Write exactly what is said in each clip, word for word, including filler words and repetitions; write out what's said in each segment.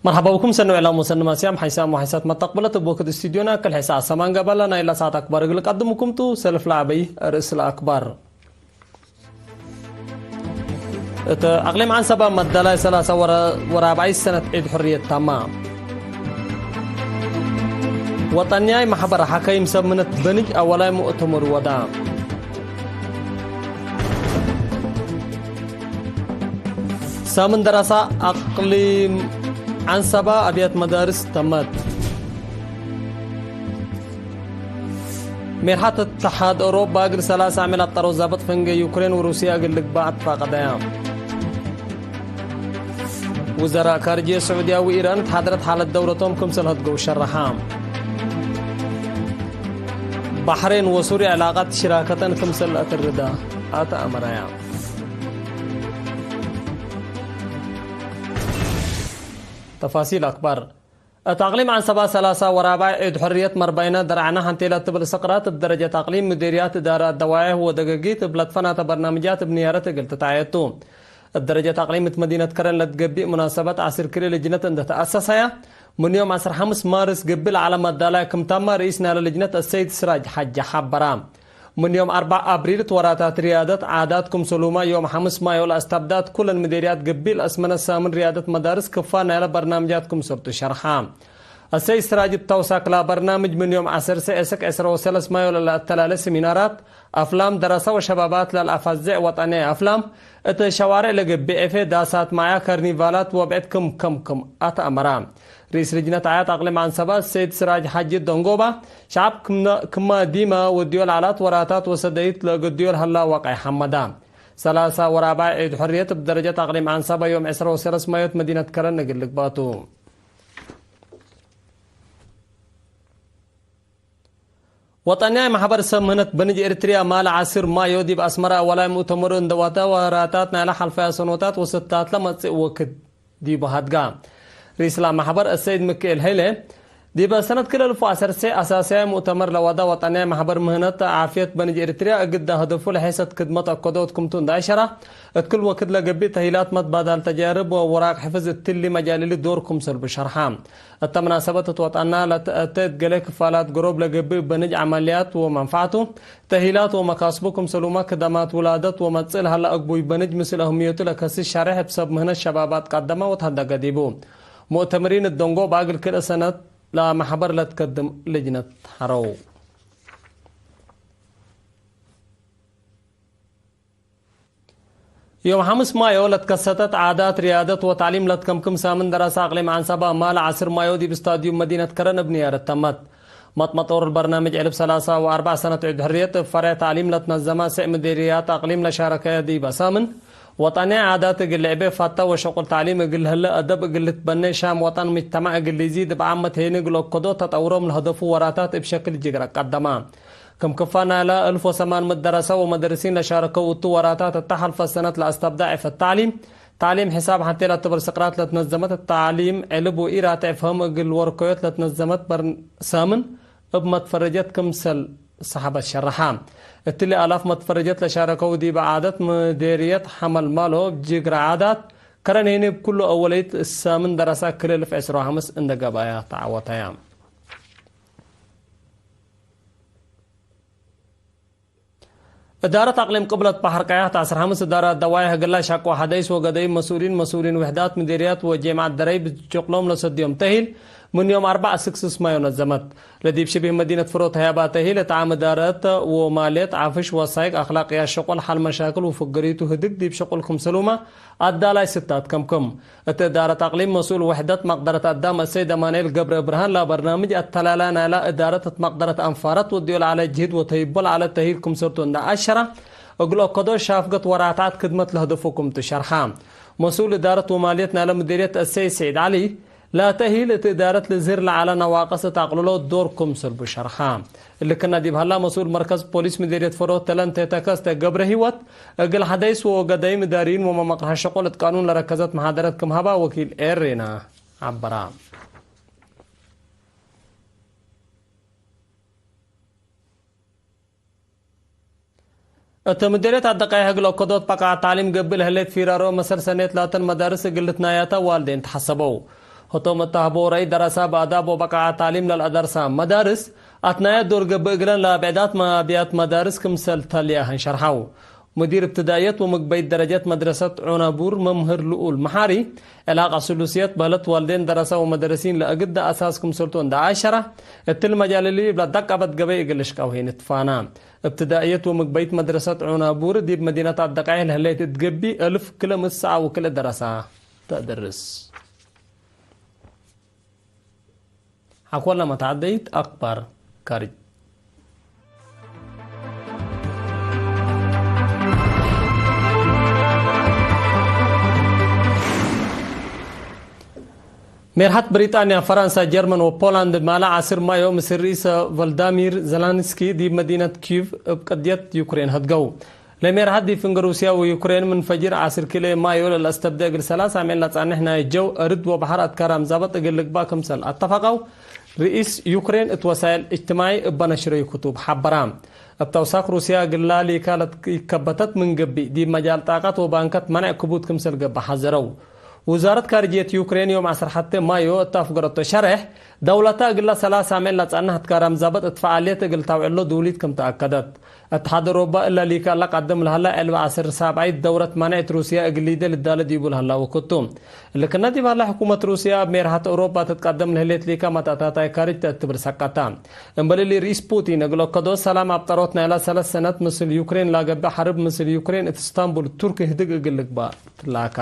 መርሐባ ብኩም ሰኒ ወዕላም ወሰኒ ማስያም ሓይሳም ወሓይሳት መተቅብለት እብ ወክድ ስቱድዮና ክል ሐይሳ አሰማን ገበላ ናይላ ሰዓት አክባር እግል ቀድምኩም ቱ። ሰልፍ ለዐበይ ርእስ ለአክባር። እት አቅሊም ዐንሰባ መዳላይ ሰላሳ ወረ-፣ ወራብዓይ ሰነት ዒድ ሕርየት ታማ። ወጠንያይ መሕበር ሐከይም ሰብ ምነት በንጅ አወላይ ሙእተመር ወዳ። ሳምን ደራሳ አቅሊም ዐንሰባ አብያት መዳርስ ተመት። ሜርሐት እትሓድ ኦሮባ እግል ሰላሳ ዓመት አጠረው ዛብጥ ፈንጌ ዩክሬን ወሩስያ እግል ልግባእ አትፋቀደያ። ውዘራእ ካርጅየ ስዑድያ ወኢራን እት ሓድረት ሓለት ደውለቶም ክምሰል ህድገው ሸረሓ። ባሕሬን ወሱርያ ዕላቃት ሽራከተን ክምሰል ለአትርዳ አትአመረያ። ተፋሲል አክባር። እት አቅሊም ዐንሰባ ሰላሳ ወራብዓይ ዒድ ሕርየት መርባይነ ደርዐነ ሐንቴ ለትብል ስቅራት እብ ደረጀት አቅሊም ምዴርያት እዳረ አደዋይሕ ወደገጊት እብ ለትፈናተ በርናምጃት እብ ንያረት እግል ትትዓየቱ። እት ደረጀት አቅሊም እት መዲነት ከረን ለትገቢእ ሙናሰበት ዐስር ክልኤ ልጅነት እንደ ተአሰሰያ፣ ምን ዮም ዐስር ሐምስ ማርስ ገብእ ለዐለ መዳላይ ክም ታማ ርኢስ ናይለ ልጅነት አሰይድ ስራጅ ሐጂ ሐበራ። ምን ዮም አርበዕ አብሪል እት ወራታት ርያደት ዓዳት ክምሰሉመ ዮም ሐምስ ማዮ ለአስተብዳት ኩለን ምዴርያት ገብእ ለአስመነ ሳምን ርያደት መዳርስ ክፋል ናይለ በርናምጃት ክምሰልቱ ሸርሐ። አሰይድ ስራጅ እብ ተውሳክ ለበርናምጅ ምን ዮም ዐሰርሰ እስክ ዕስረ ወሰለስ ማዮ ለለአተላለ ሲሚናራት፣ አፍላም፣ ደረሰ ወሸባባት ለለአፋዝዕ ወጠንያይ አፍላም፣ እት ሸዋሬዕ ለገብእ ኤፌ፣ ዳሳት ማያ፣ ካርኒቫላት ወብዕድ ክም ከምክም አትአመራ። ርኢስ ልጅነት ዓያት አቅሊም ዐንሰባ ሰይድ ስራጅ ሐጂ ደንጎባ፣ ሸዐብ ክምነ-፣ ክማ ዲመ ወድዮ ለዐላት ወራታት ወሰደይት ለእግድዮ ለሀላ ወቀይ ሐመዳ። ሰላሳ ወራብዓይ ዒድ ሕርየት እብ ደረጀት አቅሊም ዐንሰባ ዮም ዕስረ ወሰለስ ማዮት መዲነት ከረን እግል ልግባቱ። ወጠንያይ መሕበር ሰብ ምህነት በንጅ ኤሪትርያ ማለ ዐስር ማዮ ዲብ አስመረ አወላይ ሙእተመሩ እንደ ወደ ወራታት ናይለ ሐልፈያ ሰኖታት ወስታትለ መጽእ ወክድ ዲቡ ሀድጋ። ርኢስላ መሕበር አሰይድ ምክኤል ሀይለ፣ ዲበ ሰነት ክል እልፍ ወዐሰርሰ አሳስያይ ሙእተመር ለወዳ ወጠንያይ መሕበር ምህነት ዓፍየት በንጅ ኤሪትርያ እግዳ ህደፉ ለሔሰት ክድመት አከዶት ክምቱ እንደ አሸራ፣ እት ክል ወክድ ለገብእ ተሂላት መትባዳል ተጃርብ ወወራቅ ሕፍዝ እትሊ መጃል እሊ ዶር ክምሰልቡ ሸርሐ። እተ መናሰበት እት ወጠና ለተአቴ እት ገሌ ክፋላት ገሮብ ለገብእ በንጅ ዐመልያት ወመንፈዐቱ፣ ተሂላት ወመካስቡ ክምሰሉመ ክደማት ውላደት ወመጽእ ለሀለ አግቡይ በንጅ ምስል አህምዮቱ ለከስስ ሸሬሕ እብ ሰብ ምህነት ሸባባት ቀደመ ወተሀደገ ዲቡ። ሙእተምሪን እት ደንጎባ እግል ክልኤ ሰነት ለመሕበር ለትከድም ልጅነት ሐረው። ዮም ሐምስ ማዮ ለትከሰተት ዓዳት ርያደት ወታዕሊም ለትከምክም ሳምን ደረሰ አቅሊም ዐንሰባ ማለ ዐስር ማዮ ዲብ ስታድዩም መዲነት ከረን እብ ንያረት ተመት። መጥመጦር በርናምጅ ዕልብ ሰላሳ ወአርበዕ ሰነት ዒድ ሕርየት እብ ፈሬዕ ታዕሊም ለትነዘመ ስዕ ምዴርያት አቅሊም ለሻረከየ ዲበ ሳምን ወጠንያይ ዓዳት እግል ልዕቤ ፋተ ወሸቁል ታዕሊም እግል ህለ አደብ እግል ልትበኔ ሻም ወጠን ምጅተማዕ እግል ሊዚድ እብ ዓመት ሄኒ እግል ኦከዶ ተጠውሮም ለህደፉ ወራታት እብ ሸክል ጅግረ ቀደመ። ክም ክፋ ናይለ እልፍ ወሰማን ምደረሰ ወመደርሲን ለሻረከው እቱ ወራታት እተ ሐልፈ ሰነት ለአስተብዳዕ እፈ ታዕሊም፣ ታዕሊም ሕሳብ ሐቴ ለትብል ስቅራት ለትነዘመት ታዕሊም ዕልብ ወኢራትዕ ፍህም እግል ወርከዮት ለትነዘመት በርሳምን እብ መትፈረጀት ክምሰል ሰሐበት ሸረሐ። እትሊ አላፍ መትፈረጀት ለሻረከው ዲበ ዓደት ምዴርየት ሐመልማሎ ጅግረ ዓዳት ከረን ሄኒ እብ ኩሉ አወለይት ሳምን ደረሰ ክል እልፍ ዕስራ ወሐምስ እንደ ገበያ ተዓወተያ። እዳረት አቅሊም ቅብለት በሐር ቀያሕ ተዐስር ሐምስ እዳራት ደዋይሕ እግላ ሻቅወ ሐደይስ ወገደይም መስኡሊን፣ መስኡሊን ውሕዳት ምዴርያት ወጄምዓት ደረይ ብሸቅሎም ለሰድዮም ተሂል ምን ዮም አርበዕ እስክ ስስ ማዮ ነዘመት። ለዲብ ሽቢህ መዲነት ፍሮት ህያባ ተሂል እት ዓም እዳረት ወማልየት፣ ዓፍሽ ወሳይቅ፣ አክላቅያት ሸቁል፣ ሐል መሻክል ወፍግሪቱ ህድግ ዲብ ሸቁል ክምሰሉመ አዳላይ ስታት ከምክም። እት እዳረት አቅሊም መስኡል ውሕደት መቅደረት አዳም አሰይድ አማኑኤል ገብረ ብርሃን ለበርናምጅ አተላላ ናይላ እዳረት እት መቅደረት አንፋረት ወድዮ ለዐለ ጅህድ ወተይቦ ለዐለ ተሂል ክምሰልቱ እንደ አሸረ፣ እግል ኦከዶ ሻፍገት ወራትዓት ክድመት ለህደፉ ክምቱ ሸርሐ። መስኡል እዳረት ወማልየት ናይለ ምዴርየት አሰይድ ስዒድ ዐሊ፣ ለተሂል እት እዳረት ልዝህር ለዐለ ነዋቅስ እት አቅልሎ ዶር ክምሰልቡ ሸርሐ። እሊ ክና ዲብ ሀላ መስኡል መርከዝ ፖሊስ ምዴርየት ፍሮት ተለንቴ ተከስተ ገብረሂወት፣ እግል ሐደይስ ወገደይም እዳርይን ወመመቅርሐ ሸቁል እት ቃኑን ለረከዘት መሓደረት ክም ሀባ ወኪል ኤሬና ዐበራ። እት ምዴርየት አደቀይሕ እግል ኦከዶት በቃዕ ታዕሊም ገብእ ለህሌት ፊራሮ መሰል ሰኔት ላተን መዳርስ እግል ልትናያተ ዋልዴን ተሐሰበው። ህቶም እት አህቦ ረአይ ደረሳ በአዳብ ወበቃዐት ታሊም ለልአደርሳ መዳርስ አትናየ ዶር ገብእ እግለን ለአብዕዳት ማብያት መዳርስ ክምሰል ተልያህን ሸርሐው። ሙዲር እብትዳእየት ወምግበይት ደረጀት መድረሰት ዑናቡር መምህር ልኡል መሓሪ፣ ዕላቀ ስሉስየት በህለት ዋልዴን ደረሰ ወመደረሲን ለእግደ አሳስ ክምሰልቱ እንደ አሸረ፣ እትሊ መጃል እሊ እብ ለደቀበት ገበይ እግል ልሽቀው ሄን ትፋና። እብትዳእየት ወምግበይት መድረሰት ዑናቡር ዲብ መዲነት አደቃይህ ለህሌት እት ገቢ እልፍ ክለ ምእት ሰዓ ወክልኤ ደረሳ ተአደርስ። ሐቆለ መትዐደይት አክባር ካርጅ። ሜርሐት ብሪጣንያ፣ ፈረንሳ፣ ጀርመን ወፖላንድ ማለ ዐስር ማዮ ምስል ርኢሰ ቮልዳሚር ዘለንስኪ ዲብ መዲነት ኪይቭ እብ ቅድየት ዩክሬን ሀድገው። ለሜርሐት ዲብ ፍንገ ሩስያ ወዩክሬን ምን ፈጅር ዐስር ክልኤ ማዮ ለለአስተብደ እግል ሰላስ አምዕል ለጸንሕ ናይ ጀው፣ እርድ ወበሐር አትካራም ዛበጥ እግል ልግባእ ክምሰል አተፈቀው፣ ርኢስ ዩክሬን እት ወሳይል እጅትማዒ እበ ነሽረዩ ክቱብ ሐበራ። እብ ተውሳክ ሩስያ እግላ ሊካ ለትከበተት ምን ገብእ፣ ዲብ መጃል ጣቀት ወባንከት መነዕ ክቡድ ክምሰል ገብእ ሐዘረው። ውዛረት ካርጅየት ዩክሬን ዮም ዐስር ሐቴ ማዮ እት አፍገረቶ ሸሬሕ፣ ደውለተ እግለ ሰላስ አምዕል ለጸንሕ አትካራም ዛበጥ እት ፈዓልየት እግል ተውዕሎ ዱሊት ክም ተአከደት። እትሓድ አውሮፓ እለ ሊካ ለቀድም ለሀላ ዕልብ ዐስር ሳብዓይት ደውረት ማንዕት ሩስያ እግል ሊደ ልዳለ ዲቡ ለሀላ ወክቱ። እሊ ክነ ዲብ ሀላ ሕኩመት ሩስያ እብ ሜርሐት አውሮፓ ትትቀደም ለህሌት ሊካ መተአታታይ ካርጅ ተእትብር ሰቀታ። እምበል እሊ ርኢስ ፑቲን እግል ኦከዶ ሰላም አብጠሮት ናይላ ሰለስ ሰነት ምስል ዩክሬን ለገብእ ሐርብ ምስል ዩክሬን እት እስታንቡል ቱርኪ ህድግ እግል ልግባእ ትላካ።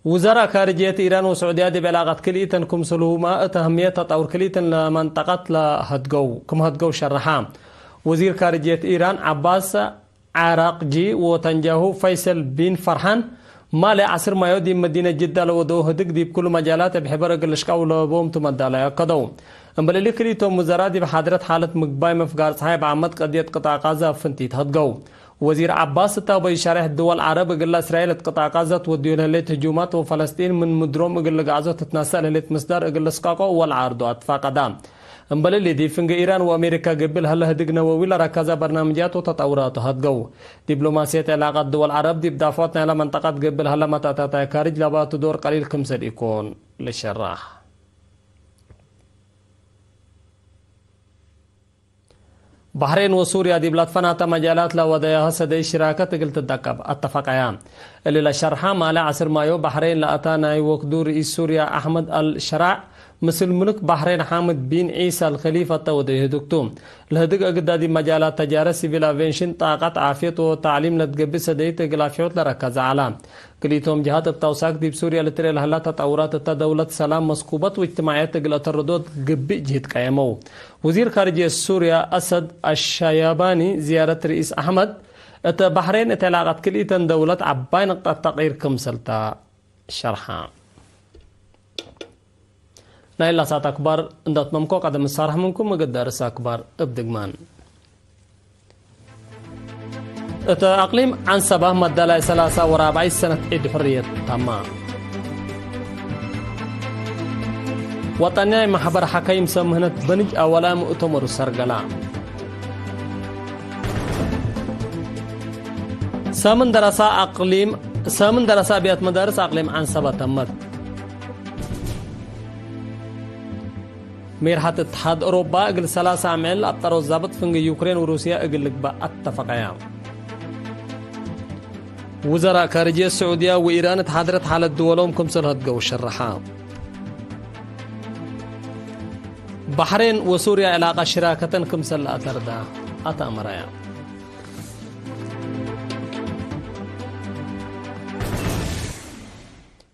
ውዘራእ ካርጅየት ኢራን ወስዑድያ ዲብ ዕላቀት ክልኢተን ክምሰልሁመ እት አህምየት ተጠውር ክልኢተን ለመንጠቀት ለሀድገው፣ ክም ሀድገው ሸረሐ። ወዚር ካርጅየት ኢራን ዐባስ ዐራቅጂ ወተንጃሁ ፈይሰል ቢን ፈርሃን ማሌ ዐስር ማዮ ዲብ መዲነት ጅዳ ለወደው ህድግ ዲብ ክሉ መጃላት እብ ሕበር እግል ልሽቀው ለቦም ቱ መዳላይ አከደው። እምበል እሊ ክልኢቶም ውዘራእ ዲብ ሓድረት ሓለት ምግባይ መፍጋር ጸሓይ እብ ዓመት ቀድየት ቅጣዕ ቃዛ እብ ፍንቲት ሀድገው። ወዚር ዐባስ እት አወ ኢሸሬሕ፣ ድወል ዐረብ እግለ እስራኤል እት ቅጣዕ ቃዘ ትወድዮ ለህሌት ህጁማት ወፈለስጢን ምን ምድሮም እግል ልግዐዞ ትትነሰእ ለህሌት ምስዳር እግል ልስቀቆ ወለዐርዶ አትፋቀዳ። እምበል እሊ፣ ዲብ ፍንጌ ኢራን ወአሜሪካ ገብእ ለሀለ ህድግ ነወዊ ለረከዘ በርናምጃት ወተጠውራቱ ሀድገው። ዲብሎማስየት ዕላቀት ድወል ዐረብ ዲብ ዳፍዖት ናይለ መንጠቀት ገብእ ለሀለ መተአታታይ ካርጅ ለባቱ ዶር ቀሊል ክምሰል ኢኮን ልሸራሕ። ባሕሬን ወሱርያ ዲብ ለትፈናተ መጃላት ለወደያሀ ሰደይ ሽራከት እግል ትደቀብ አተፈቀያ። እሊ ለሸርሐ ማለ ዐስር ማዮ ባሕሬን ለአታ ናይ ወክዱ ርኢስ ሱርያ አሕመድ አልሸራዕ ምስል ምሉክ ባሕሬን ሓምድ ቢን ዒሳ አልከሊፈ እተ ወደዩ ህዱግ ቱ። ለህድግ እግዳ ዲብ መጃላት ተጃረት ሲቪል አቬንሽን፣ ጣቀት፣ ዓፍየት ወተዕሊም ለትገብእ ሰደይት እግል አፍሖት ለረከዘ ዐላ። ክልኢቶም ጀሃት እብ ተውሳክ ዲብ ሱርያ ልትርኤ ለሀላ ተጠውራት እተ ደውለት ሰላም መስኩበት ወእጅትማዕየት እግል አተርዶት ገብእ ጅህድ ቀየመው። ወዚር ካርጅየት ሱርያ አሰድ አሻያባኒ ዝያረት ርኢስ አሕመድ እተ ባሕሬን እት ዕላቀት ክልኢተን ደውለት ዐባይ ንቅጠት ተቅይር ክምሰልታ ሸርሐ። ናይላ ሳት አክባር እንደ አትመምኮ ቀደም እሳርሕ ምንኩም እግል ደርስ አክባር እብ ድግማን። እተ አቅሊም ዐንሰበ መዳላይ ሰላሳ ወራብዓይ ሰነት ዒድ ሕርየት ታማ። ወጠንያይ መሕበር ሐካይም ሰብ ምህነት በንጅ አወላ ሙእተመሩ ሰርገላ። ሰምን ደረሳ አቅሊም፣ ሰምን ደረሳ አብያት መዳርስ አቅሊም ዐንሰበ ተመት። ሜርሐት እትሓድ አውሮፓ እግል ሰላሳ አምዕል አብጠሮ ዛብጥ ፍንጌ ዩክሬን ወሩስያ እግል ልግባእ አተፈቀያ። ውዘራእ ካርጅየት ስዑድያ ወኢራን እት ሓድረት ሓለት ድወሎም ክምሰል ሀድገው ሸረሓ። ባሕሬን ወሱርያ ዕላቀ ሽራከተን ክምሰል ለአተርዳ አተአመረያ።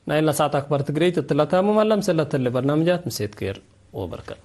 ናይለ ሰዓት አክባር ትግሬይት እትለ ታምም አለ። ምስለ እትሊ በርናምጃት ምሴት ኬር ወበርከት።